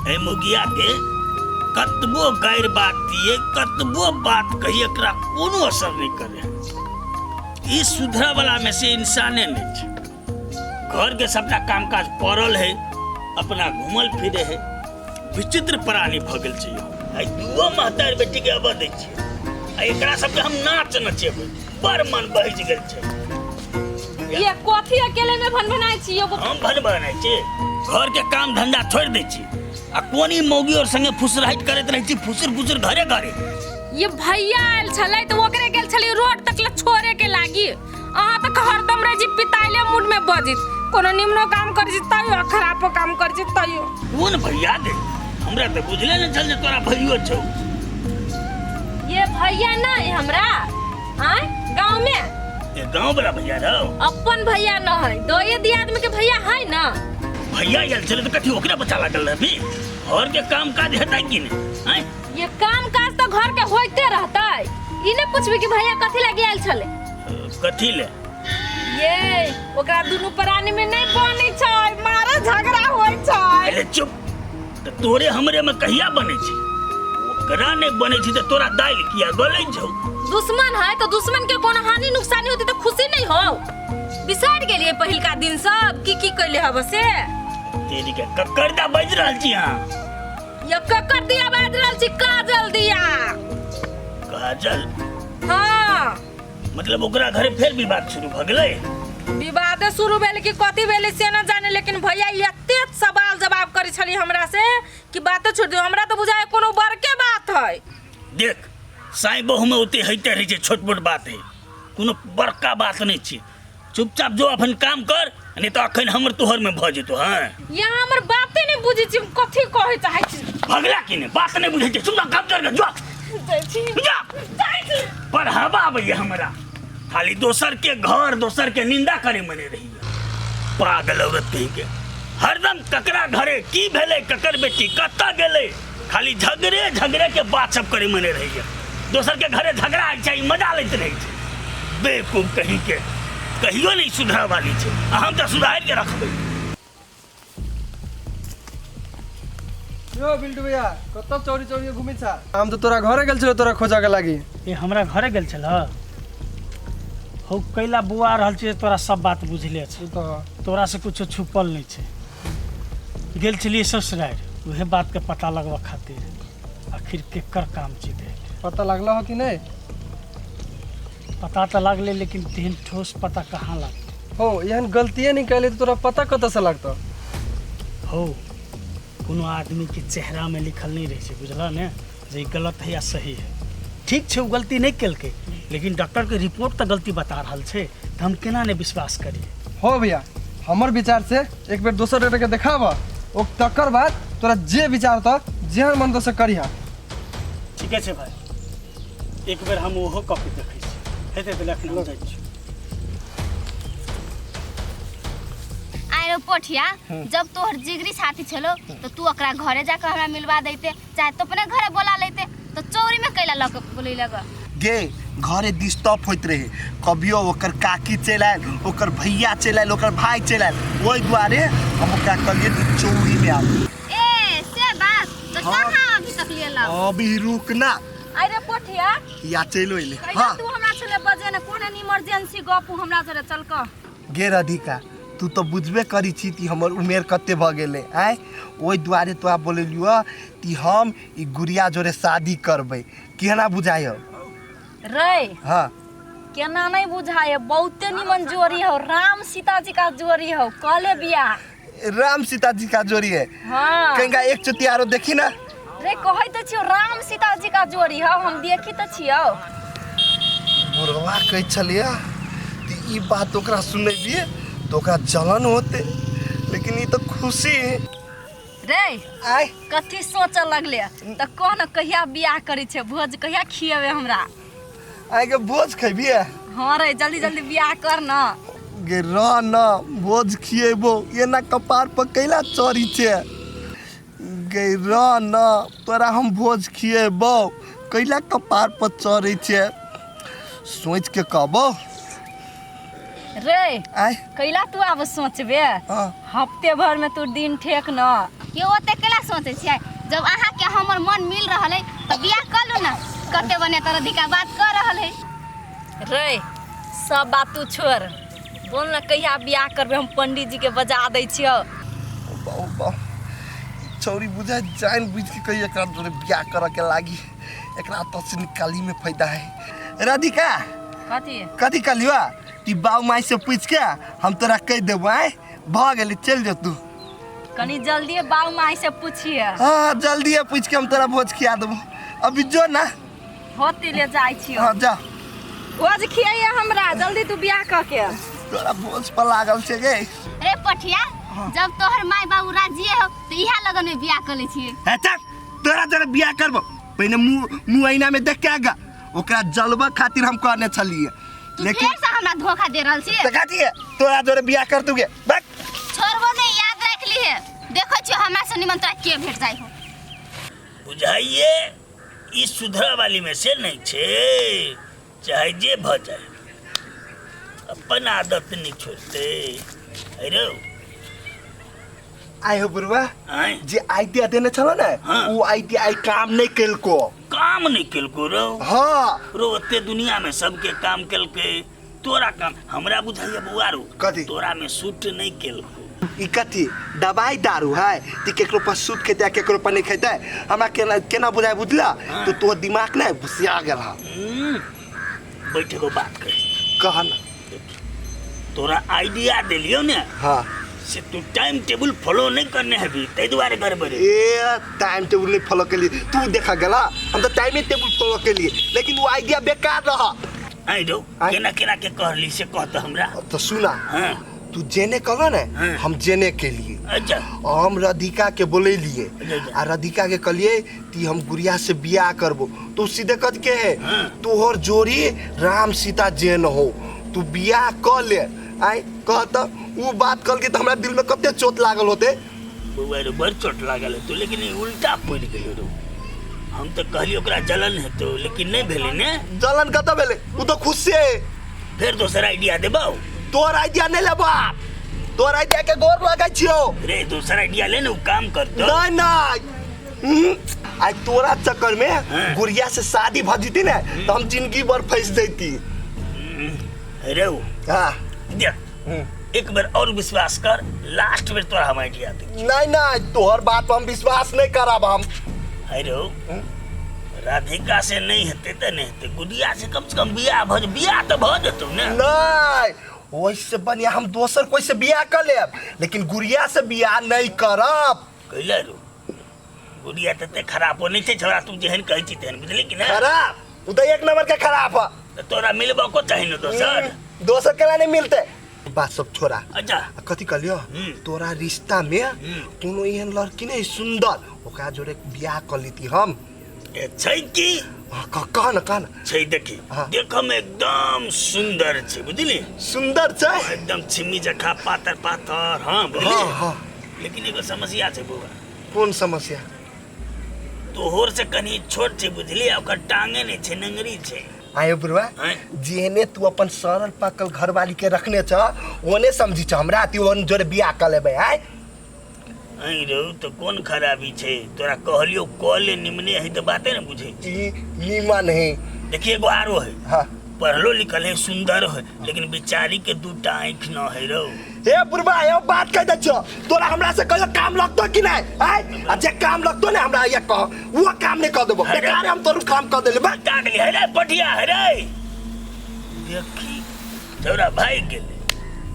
एहि मुगिया के कतबो गारि बात दिए, कतबो बात कही, एकरा कोनो असर नहीं करे। ई सुधरा वाला में से इंसाने नहीं छै। घर के सबटा काम काज पड़ल है, अपना घूमल फिरे है, विचित्र प्राणी भऽ गेल छै। आइ दुओ महतार बेटी के अबऽ दै छियै आ एकरा सबके हम नाच नचेबै। बड़ मन बहज गेल छै। ये कथी अकेले में भनभनाइ छी एगो? हम भनभनाइ छी? घर के काम धंधा छोड़ि दै छी आ कोनी मौगी और संगे फुसराहट करैत रहै छी, फुसुर फुसुर घरे घरे। ये भैया आयल छलै तऽ ओकरे गेल छलै रोड तक ले छोड़े के लागी। अहाँ तऽ हरदम रहै छी पिताइले मूड में बजित, कोनो निमनो काम करै छी तैयो आ खराबो काम करै छी तैयो। कोन भैया गे? हमरा तऽ बुझले नहि छल जे तोरा भैयो छौ। ये भैया नहीं हमरा आय गांव में। ये गांव वाला भैया रहो? अपन भैया न है, दोये दियाद में के भैया है ना। भैया आयल छलै तऽ कथी ओकरे बचा लागल रहबी? घर के काम काज हेतै कि नहि आँय? ये काम काज तो घर के होते रहतै, ई ने पूछबी कि भैया कथी लागी आयल छलै? कथी ले? ये ओकरा दुनू प्राणी में नहीं बनै छै, मारा झगड़ा होय छै। अरे चुप, तऽ तोरे हमरे में कहिया बनै छै? ओकरा नहीं बनै छै तऽ तोरा दालि किया गलै छौ? दुश्मन है तो दुश्मन के कोनो हानि नुकसानी होती तो खुशी नहीं हो। बिसर गेलिए पहिलका दिन सब की की कैले हब से। तेरी के कक्कर दा बाजि रहल छी अहाँ। ये कक्कर दिया बाजि रहल छी, काजल दिया। काजल? हाँ। मतलब ओकरा घरे फेर विवाद शुरू भ गेलै? विवाद शुरू भेल कि कथी भेलै से न जाने, लेकिन भैया एते सवाल जवाब करै छली हमरा से कि बाते छोड़ दियौ। हमरा तऽ बुझाय कोनो बड़के बात है। देख, साई बहु में ओते होइते रहै छै, छोट मोट बात है, कोनो बड़का बात नहीं छै। चुपचाप जो अपन काम कर, नहीं तो अखन हमर तोहर में भ जेतो। हाँ, यहाँ हमर बाते नहीं बुझै छी, हम कथी कहै चाहै छी। भगला की नहीं बात नहीं बुझै छी? चुपचाप काम कर, जो। जाइ छी। जा। जाइ छी। पढ़ावा आबैया हमरा, खाली दोसर के घर दोसर के निंदा करे मने रही। पागल औरत कहीं के, हरदम ककरा घरे की भेलै, ककर बेटी कतऽ गेलै, खाली झगड़े झगड़े के बात सब करे मने रही। दोसर के घरे झगड़ा होइ छै, मजा लैत रहै छै। बेवकूफ कहीं के, कहियो नहीं सुधरा वाली छै, आ हम तऽ सुधारि के रखबै। यो बिल्टू भैया, कतऽ चोरी चोरी घुमै छा? हम तऽ तोरा घरे गेल छलो तोरा खोजऽ के लागी। ए, हमरा घरे गेल छल हौ? कैला बुआ रहल छै? तोरा सब बात बुझले छै। तऽ तोरा से कुछो छुपल नहीं छै। गेल छलियै ससुरारि उहे बात के पता लगबऽ खातिर, आखिर केकर काम छी देख। पता लागलो हो कि नहीं? पता तऽ लागलै, लेकिन तेहन ठोस पता कहाँ लागतै। हो, एहन गलतिये नहीं कैले तऽ तोरा पता कतऽ से लागतो? हौ, कोनो आदमीके चेहरामे लिखल नहि रहै छै, बुझलऽ ने, जे ई गलत है या सही है। ठीक छै, ओ गलती नहि केलकै, लेकिन डॉक्टरके रिपोर्ट तऽ गलती बता रहल छै, तऽ हम केना नहि विश्वास करियै? हो भैया, हमर विचार से एक बेर दोसर डॉक्टर के देखाब, ओ तकर बाद तोरा जे विचार होतऽ, जेहन मन तो से करिहा। ठीके छै भाई, एक बेर हम ओहो कऽ के देखै छी। हेतै तऽ एखन हम जाइ छी। आइ पोठिया, जब तोहर जिगरी साथी छलो तो तू ओकरा घरे जाके हमरा मिलवा देते, चाहे तो अपने घरे बोला लेते, तो चोरी में कैला लग बोले लग गे? घरे डिस्टर्ब होइत रहे, कभियो ओकर काकी चलि आयल, ओकर भैया चलि आयल, ओकर भाय चलि आयल, ओहि दुआरे हम ओकरा कहलियै कि चौरीमे आब। ए से बात तो। हाँ। कहाँ अभी तक ले ला? अभी रुक ना। अरे पोठिया। या चलि अयलै। कहिया? हाँ। तू हमरा छले बजे ने, कोन इमरजेंसी गप हमरा जरे चल कह। गे राधिका, तू तऽ बुझबे करी छी कि हमर उमेर कते भऽ गेलै। आँय, ओहि दुआरे तोरा बोलेलियौ कि हम ई गुड़िया जोरे शादी करबै। केना बुझाइ हौ? रे। हाँ। केना नहीं बुझाए? बहुते निमन जोड़ी हो, राम सीता जी का जोड़ी हो, कले बियाह। राम सीता जी का जोड़ी है? हाँ। कहीं एक चुती आरो देखी ना। रे, कहै त छियौ, राम सीता जी का जोड़ी हो, हम देखी त छियौ। बुढ़वा कहै छलियै कि ई बात ओकरा सुनेबियै तऽ ओकरा जलन होते, लेकिन ई तऽ खुशी है। रे। आय। कथी सोचऽ लगले? तऽ कह न, कहिया बियाह करै छै, भोज कहिया खियेबै हमरा? आइ के भोज खेबियै? हाँ रे, जल्दी जल्दी बियाह कर न। गे रह न, भोज खिएबो। एना कपार पर कैला चढ़ी छै? गे रह न, तोरा हम भोज खिएबो। कैला कपार पर चढ़ै छै? सोच के कहबो। रे। आय। कैला तू आब सोचबे? हाँ। हफ्ते भर में तू दिन ठेक न। ये ओते केला सोचै छियै? जब अहाँके हमर मन मिल रहल है तऽ बियाह कऽ लू ने। कते बने तऽ राधिका बात कऽ रहल है। रे सब बात तू छोड़, बोल ना कहिया बियाह करबे? हम पंडित जी के बजा दै छियौ। बाबू बाप, छौरी बुझाय जान बुझ के कही एकरा जोरे बियाह करे के लागी। एकरा तो से निकाली में फायदा है। राधिका, कथी? कथी कहलियो कि बाऊ माई से पूछ के हम तोरा कह देबो। आय भ गेली, चल जो तू। कनी जल्दी बाऊ माई से पूछिए। हाँ, जल्दी पूछ के हम तोरा भोज खिया देबो। अभी जो ना। होती ले जाइ छियो। हाँ जा। भोज खियाइए हमरा जल्दी तू बियाह कऽ के। तोरा भोज पर लागल छै गे। रे पठिया, जब तोहर माय बाबू राजिए हो तऽ इएह लगन में बियाह कऽ लै छियै। हे चल, तोरा जरा बियाह करबो पहिने मुँह मुँह ऐना में देख के आगा। ओकरा जलबा खातिर हम कहने छलिए, तू लेकिन फेर से हमरा धोखा दे रहल छी। तऽ कथी है? तोरा जोरे बियाह कर तू गे बक। छोड़बो नहीं, याद रख लीहे। देखो छियो हमरा से निमन तोरा के भेट जाइ हो। बुझाइए ई सुधरा वाली में से नहीं छे, चाहे जे भ जाए अपन आदत नहीं छोड़ते। अरे आइ हो बुढ़वा, आय जे आइडिया देने छलो ने, हाँ। ओ आइडिया आइ काम नहीं केलको। काम नहीं केलको रो? हाँ। रो ओते दुनिया में सबके काम केलके, तोरा काम हमरा बुझाइए बौआ रो। कथी? तोरा में सूट नहीं केलको। ई कथी दवाई दारू है कि केकरो पर सूट खेते आ केकरो पर नहीं खेते? हमरा केना केना बुझाय बुझला? तो तोर दिमाग ने भुसिया गेल हा। बैठ एगो बात कर। कह ना। तोरा आइडिया देलियो ने, हाँ, से तू टाइम टेबुल फॉलो नहीं करने हैबी, ताहि दुआरे गड़बड़े। ए टाइम टेबुल नहीं फॉलो के लिए तू देखा गेला, हम तो टाइम टेबुल फॉलो के लिए, लेकिन वो आइडिया बेकार रहा। आइ रो, आइ। केना केना के कहली से कह त हमरा। तो सुना। हाँ। तू जेने कहलो ने, हाँ। हम जेने के लिए। अच्छा। हम राधिका के बोलेलिए अच्छा। आ राधिका के कहलिए कि हम गुड़िया से बियाह करबो, तो सीधे कह के है, हाँ। तोहर जोड़ी राम सीता जेन हो, तू बियाह क ले। आय कह त उ बात कल के त हमरा दिल में कते चोट लागल होते। बौआ रो बड़ चोट लागल हेतौ, लेकिन ई उल्टा पड़ि गेलो रो। हम तऽ कहलियै ओकरा जलन हेतौ, लेकिन नहीं भेलै ने। जलन कतऽ भेलै? उ तो खुश से। फेर दोसर आइडिया देबौ। तोहर आइडिया नहीं लेबो, तोहर आइडिया के गोर लगै छियौ। रे दोसर आइडिया ले ने, उ काम करतौ। नहीं नहीं, आई तोरा चक्कर में हाँ। गुड़िया से शादी भ जीती ने तो हम जिंदगी भर फंस जैती। रे उ, हाँ। देख एक बार और विश्वास कर, लास्ट बेर तोरा हम आइडिया दे। नहीं नहीं, तोहर बात पर हम विश्वास नहीं करब हम। अरे राधिका से नहीं हेतै तऽ नहीं हेतै, गुड़िया से कम से कम बियाह भ बियाह तऽ भ जेतौ ने। नहीं, ओइसे बढ़िया हम दोसर कोई से बियाह कर लेब, लेकिन गुड़िया से बियाह नहीं करब। कैले रो, गुड़िया तऽ एते खराबो नहीं छै छोरा, तू जेहन कहै छी तेहन, बुझली कि ने? खराब उ तो एक नंबर के खराब है। तऽ तोरा मिलबो को चाही ने दोसर। दोसर केला नहीं मिलते। बात सब छोड़ा। अच्छा। आ कथी कहलियो? तोरा रिश्ता में कोनो एहन लड़की नहीं सुंदर, ओकरा जोड़े बियाह कर लेती हम। ए, छै की? हाँ, कह ना, कह ना। छै देखी। हाँ। देखम एकदम सुंदर छै, बुझली? सुंदर छै? एकदम छिमी जखा पातर पातर। हाँ, बुझली? हाँ, हाँ। लेकिन एगो समस्या छै बौआ। कोन समस्या? तोहर से कनी छोट छै, बुझली? आ ओकर टांगे नहीं छै, नंगरी छै। आयो बुढ़वा, आँय? जेहने तू अपन सरल पाकल घरवाली के रखने छ, ओने समझी छ हमरा ती ओन जोड़े बियाह कर लेबै। आय ऐं रो, तो कोन खराबी छै? तोरा कहलियो कऽ ले, निमने है तऽ बाते ने बुझै छी। ई नीमन है। देखिए एगो आरो है। हाँ। पढ़लो लिखल है, सुंदर है, लेकिन बेचारी के दूटा आँखि न है रो। ए बुढ़वा, ए बात कह दै छियो, तोरा हमरा से कहियो काम लगतो कि नहीं? आय आ जे काम लगतो ने हमरा ये कह, वो काम नहीं कर देबो। अरे। बेकार हम तोर काम कर देले। बा का गेली है रे पटिया है रे। देखी छोरा भाग गेलै।